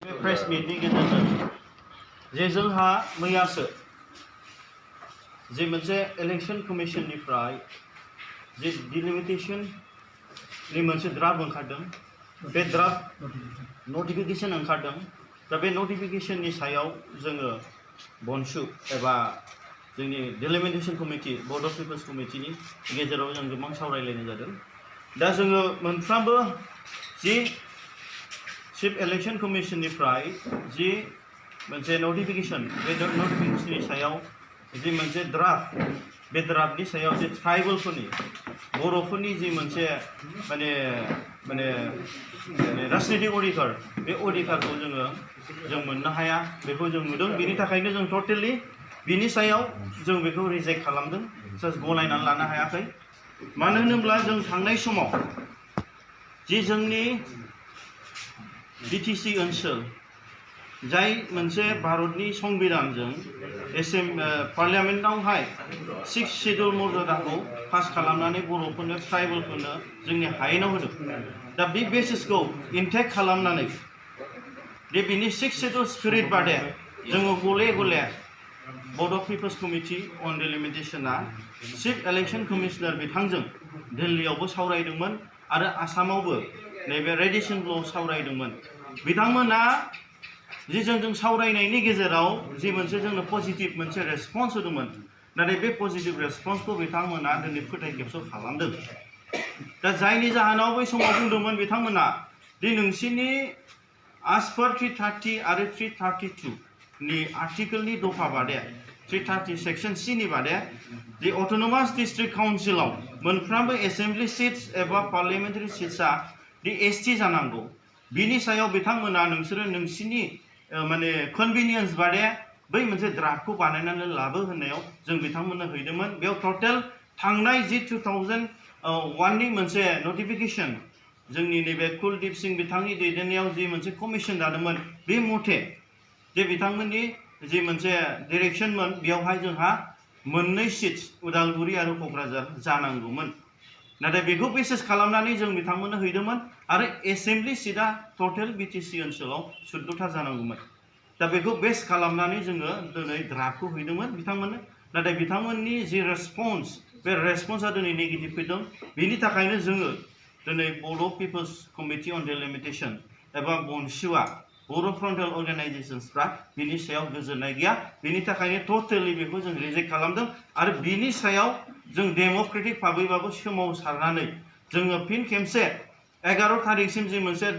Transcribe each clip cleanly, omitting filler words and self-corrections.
press मीटनि गेजेरजों जे जोंहा मैयासो जे मोनसे इलेक्शन कमिशननिफ्राय जे डिलिमिटेशननि मोनसे ड्राफ्ट ओंखारदों बे ड्राफ्ट नटिफिकेशन ओंखारदों दा बे नटिफिकेशननि सायाव जोङो बनसु एबा जोंनि delimitation committee board of people's कमिटिनि गेजेराव जों गोबां सावरायलायनाय जादों दा जोङो मोनफ्रोमबो जि चिफ इलेक्शन कमिशननिफ्राय जि मोनसे नटिफिकेशन बे नटिफिकेशननि सायाव जि मोनसे ड्राफ्ट बे ड्राफ्टनि सायाव जे ट्राइबेलफोरनि बर'फोरनि जि मोनसे माने माने राजनीतिक अधिकार बे अधिकारखौ जों मोननो हाया बेखौ जों नुदों बेनि थाखायनो जों टटेलि बिनि सायाव जों बेखौ रिजेक्ट खालामदों जास्ट गनायनानै लानो हायाखै मानो होनोब्ला जों थांनाय समाव जि जोंनि बिटिसि ओनसोल जाय मोनसे भारतनि संबिधानजों पार्लियामेन्टआवहाय 6 शेड्यूल मर्यादाखौ पास खालामनानै बर'फोरनो ट्राइबेलफोरनो जोंनि हायेनाव होदों दा बे बेसिसखौ इनटेक खालामनानै दे बिनि 6 शेड्यूल स्पिरिट बादे जोङो गले गले board of people's committee on डिलिमिटेशना चिफ इलेक्शन कमिशनार बिथांजों दिल्लीयावबो सावरायदोंमोन आरो आसामावबो नैबे रेडिसनल' सावरायदोंमोन बिथांमोना जि जोंजों सावरायनायनि गेजेराव जि मोनसे जोंनो पजिटिभ मोनसे रेसपन्स होदोंमोन नाथाय बे पजिटिभ रेसपन्सखौ बिथांमोना दिनै फोथाय खेबस' खालामदों दा जायनि जाहोनाव बै समाव बुंदोंमोन बिथांमोना दि नोंसिनि as per 330 आरो 332 नि आर्टिकेलनि दफा बादे 330 सेक्शन C नि बादे दि अट'नमास डिस्ट्रिक्ट काउन्सिलाव मोनफ्रोमबो एसेम्बलि सिट्स एबा पार्लियामेन्टारि सिट्सआ दि ST जानांगौ बिनि सायाव बिथांमोना नोंसोरो नोंसिनि माने कनभिनियन्स बादे बै मोनसे ड्राफ्टखौ बानायनानै लाबो होननायाव जों बिथांमोननो हैदोंमोन बेयाव टटेल थांनाय जि 2001 नि मोनसे नटिफिकेशन जोंनि नैबे कुलदीप सिंह बिथांनि दैदेननायाव जि मोनसे कमिशन दादोंमोन बे मथे जे बिथांमोननि जि मोनसे डिरेक्शनमोन बेयावहाय जोंहा मोननै सिट्स उदालगुरि आरो क'क्राझार जानांगौमोन नाथाय बेखौ बेसिस खालामनानै जों बिथांमोननो हैदोंमोन आरो एसेम्बलि सिटआ टटेल बिटिसि ओनसोलाव 14था जानांगौमोन दा बेखौ बेस खालामनानै जोङो दिनै ड्राफ्टखौ हैदोंमोन बिथांमोननो नाथाय बिथांमोननि जि रेसपन्स बे रेसपन्सआ दिनै नेगेटिभ फैदों बेनि थाखायनो जोङो दिनै board of people's committee on delimitation एबा बनसुआ बर' फ्रन्टेल अर्गेनाइजेशन्सफ्रा बिनि सायाव गोजोननाय गैया बिनि थाखायनो टटेलि बेखौ जों रिजेक्ट खालामदों आरो बिनि सायाव जों डेम'क्रेटिक भाबैबाबो सोमावसारनानै जोङो फिन खेमसे 11 थारिखसिम जि मोनसे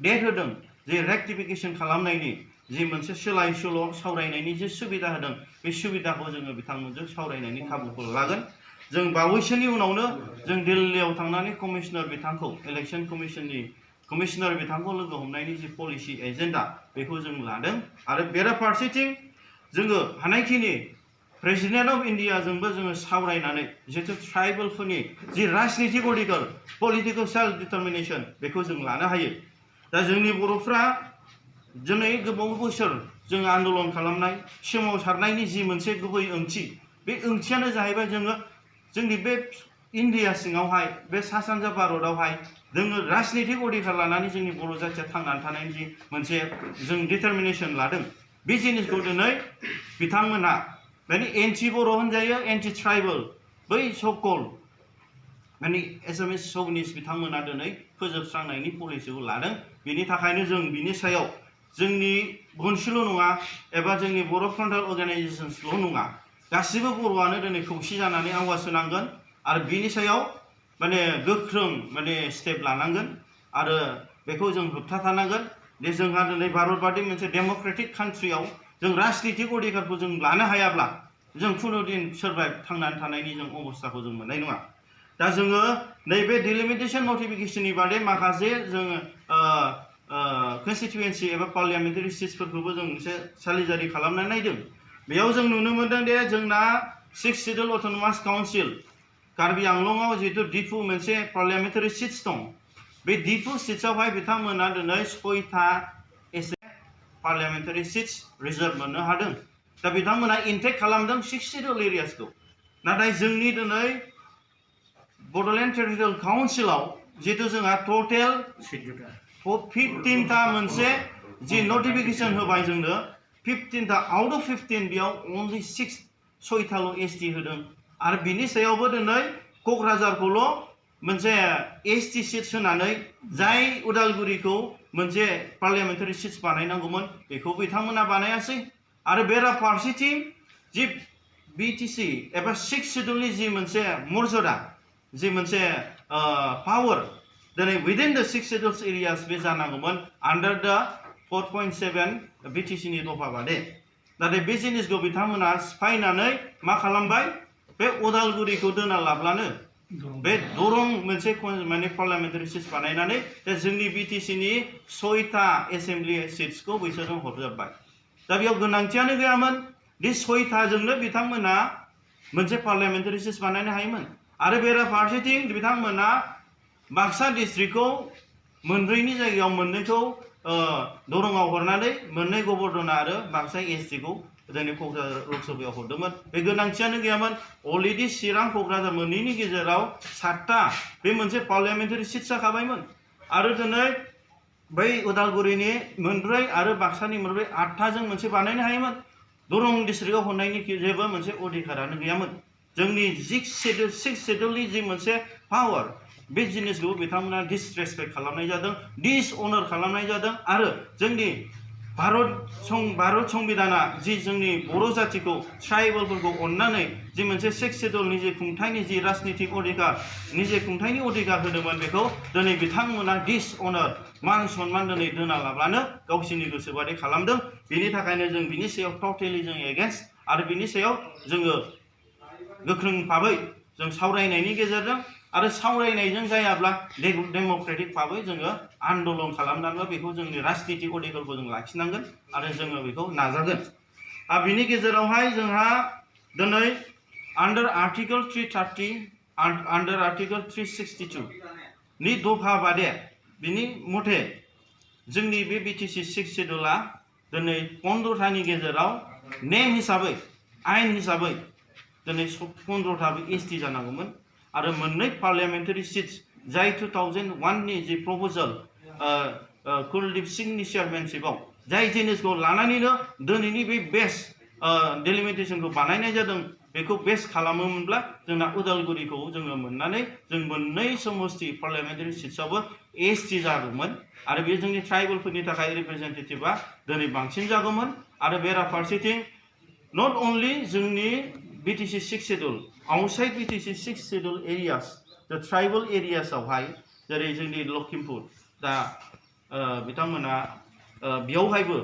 डेट होदों जे रेक्टिफिकेशन खालामनायनि जि मोनसे सोलाय सोल' सावरायनायनि जे सुबिदा होदों बे सुबिदाखौ जोङो बिथांमोनजों सावरायनायनि खाबुखौ लागोन जों बावैसोनि उनावनो जों दिल्लीयाव थांनानै कमिशनार बिथांखौ इलेक्शन कमिशननि कमिशनार बिथांखौ लोगो हमनायनि जि पलिसि एजेन्डा बेखौ जों लादों आरो बेराफारसेथिं जोङो हानायखिनि प्रेसिडेन्ट अफ इन्डियाजोंबो जोङो सावरायनानै जितु ट्राइबेलफोरनि जि राजनीतिक अधिकार पलिटिकेल सेल्फ डिटारमिनेशन बेखौ जों लानो हायो दा जोंनि बर'फ्रा दिनै गोबाव बोसोर जों आन्दलन खालामनाय सोमावसारनायनि जि मोनसे गुबै ओंथि बे ओंथियानो जाहैबाय जोङो जोंनि बे इन्डिया सिङावहाय बे सा सानजा भारतआवहाय जोङो राजनीतिक अधिकार लानानै जोंनि बर' जाथिया थांनानै थानायनि जि मोनसे जों डिटारमिनेशन लादों बे जिनिसखौ दिनै बिथांमोना माने एन्टि बर' होनजायो एन्टि ट्राइबेल बै सकल माने एसामिस शौविनिस्ट बिथांमोना दिनै फोजोबस्रांनायनि पलिसिखौ लादों बेनि थाखायनो जों बिनि सायाव जोंनि बनसुल' नङा एबा जोंनि बर' फ्रन्टेल अर्गेनाइजेशन्सल' नङा गासिबो बर'आनो दिनै खौसे जानानै आवाज होनांगोन आरो बिनि सायाव माने गोख्रों माने स्टेप लानांगोन आरो बेखौ जों होबथाथारनांगोन दे जोंहा दिनै भारतबादि मोनसे डेम'क्रेटिक कान्ट्रियाव जों राजनीतिक अधिकारखौ जों लानो हायाब्ला जों खुनु दिन सारभाइभ थांनानै थानायनि जों अबस्थाखौ जों मोननाय नङा दा जोङो नैबे डिलिमिटेशन नटिफिकेशननि बादै माखासे जोङो कन्स्टिटुएन्सि एबा पार्लियामेन्टारि सिट्सफोरखौबो जों एसे सालिजारि खालामनानै नायदों बेयाव जों नुनो मोनदों दे जोंना 6 शेड्यूल अट'नमास काउन्सिल कार्बि आंलंआव जितु डिफु मोनसे पार्लियामेन्टारि सिट्स दं बे डिफु सिट्सआवहाय बिथांमोना दिनै 6था एसे पार्लियामेन्टारि सिट्स रिजार्भ मोननो हादों दा बिथांमोना इनटेक खालामदों 6 शेड्यूल एरियासखौ नाथाय जोंनि दिनै बड'लेण्ड टेरिटरियेल काउन्सिलाव जितु जोंहा टटेल 15था मोनसे जि नटिफिकेशन होबाय जोंनो 15 आउट अफ 15 बेयाव only 6 6थाल' एसटी होदों आरो बिनि सायावबो दिनै क'क्राझारखौल' मोनसे एसटी सीट्स होनानै जाय उदालगुरिखौ मोनसे पार्लियामेन्टारि सीट्स बानायनांगौमोन बेखौ बिथांमोना बानायासै आरो बेराफारसेथिं जि बीटीसी एबा 6 शेड्यूलनि जि मोनसे मर्यादा जि मोनसे पावर दिनै within the 6 schedules areas बे जानांगौमोन under the 4.7 बीटीसीनि दफा बादे नाथाय बे जिनिसखौ बिथांमोना सिफायनानै मा खालामबाय बे उदालगुरिखौ दोना लाब्लानो बे दरं मोनसे माने पार्लियामेन्टारि सीट्स बानायनानै जोंनि बीटीसीनि 6टा एसेम्बलि सीट्सखौ बिसोरजों हरजोब्बाय दा बेयाव गोनांथियानो गैयामोन दि 6टाजोंनो बिथांमोना मोनसे पार्लियामेन्टारि सीट्स बानायनो हायोमोन आरो बेराफारसेथिं बिथांमोना बाक्सा डिस्ट्रिक्टखौ मोनब्रैनि जायगायाव मोननैखौ दरंआव हरनानै मोननै गबर्नर आरो बाक्सा एसटीखौ जोंनि क'क्राझार लकसभायाव हरदोंमोन बे गोनांथियानो गैयामोन अलरेडि चिरां क'क्राझार मोननैनि गेजेराव 7टा बे मोनसे पार्लियामेन्टारि सीट्स जाखाबायमोन आरो दिनै बै उदालगुरिनि मोनब्रै आरो बाक्सानि मोनब्रै 8टाजों मोनसे बानायनो हायोमोन दरं डिस्ट्रिक्टआव हरनायनि जेबो मोनसे अधिकारानो गैयामोन जोंनि 6 शेड्यूलनि जि मोनसे पावार बे जिनिसखौ बिथांमोना डिसरेसपेक्ट खालामनाय जादों डिसअनर खालामनाय जादों आरो जोंनि भारत संबिधाना जि जोंनि बर' जातिखौ ट्राइबेलफोरखौ अननानै जि मोनसे 6 शेड्यूलनि जि खुंथायनि जि राजनीतिक अधिकार निजे खुंथायनि अधिकार होदोंमोन बेखौ दिनै बिथांमोना डिसअनर मान सन्मान दिनै दोना लाब्लानो गावसोरनि गोसोबादि खालामदों बेनि थाखायनो जों बिनि सायाव टटेलि जों एगेन्स्ट आरो बिनि सायाव जोङो गोख्रों भाबै जों सावरायनायनि गेजेरजों आरो सावरायनायजों जायाब्ला डेम'क्रेटिक भाबै जोङो आन्दोलन खालामनानै बेखौ जोंनि राजनीतिक अधिकारखौ जों लाखिनांगोन आरो जोङो बेखौ नाजागोन आरो बिनि गेजेरावहाय जोंहा दिनै आन्डार आर्टिकल 330 आन्डार आर्टिकल 362 नि दफा बादे बिनि मथे जोंनि बे बीटीसी 6 शेड्यूला दिनै 15टानि गेजेराव नेम हिसाबै आयेन हिसाबै दिनै 15टाबो एसटी जानांगौमोन आरो मोननै पार्लियामेन्टारि सीट्स जाय 2001 नि जि प्रपोजल कुलदीप सिंहनि चेयारमेनशिपआव जाय जिनिसखौ लानानैनो दिनैनि बे बेस्ट डेलिमिटेशनखौ बानायनाय जादों बेखौ बेस्ट खालामोमोनब्ला जोंना उदालगुरिखौ जोङो मोननानै जों मोननै समस्ति पार्लियामेन्टारि सीट्सआवबो एसटी जागौमोन आरो बे जोंनि ट्राइबेलफोरनि थाखाय रिप्रेजेन्टेटिभआ दिनै बांसिन जागौमोन आरो बेराफारसेथिं नट अनलि जोंनि BTC 6 schedule outside BTC 6 schedule areas the tribal एरियासआवहाय जेरै जोंनि लखिमपुर दा बिथांमोना बेयावहायबो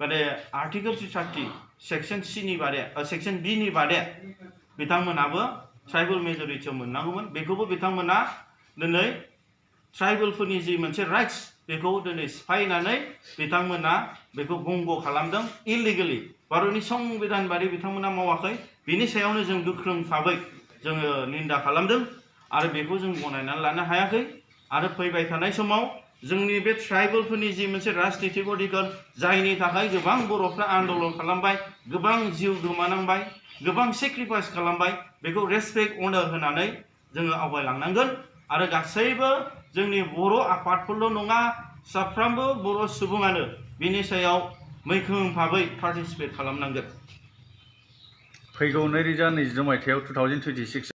माने आर्टिकल 330 सेक्शन C नि बादे सेक्शन B नि बादे बिथांमोनाबो ट्राइबल मेजरिटियाव मोननांगौमोन बेखौबो बिथांमोना दिनै ट्राइबेलफोरनि जि मोनसे राइट्स बेखौ दिनै सिफायनानै बिथांमोना बेखौ भंग खालामदों इलिगेलि भारतनि संबिधान बादि बिथांमोना मावाखै बिनि सायावनो जों गोख्रों भाबै जोङो निन्दा खालामदों आरो बेखौ जों गनायनानै लानो हायाखै आरो फैबाय थानाय समाव जोंनि बे ट्राइबेलफोरनि जि मोनसे राजनीतिक अधिकार जायनि थाखाय गोबां बर'फ्रा आन्दोलन खालामबाय गोबां जिउ गोमानांबाय गोबां सेक्रिफाइस खालामबाय बेखौ रेसपेक्ट अनार होनानै जोङो आवगायलांनांगोन आरो गासैबो जोंनि बर' आफादफोरल' नङा साफ्रोमबो बर' सुबुङानो बिनि सायाव मैखोम भाबै पार्टिसिपेट खालामनांगोन फैगौ 2022 मायथाइयाव 2026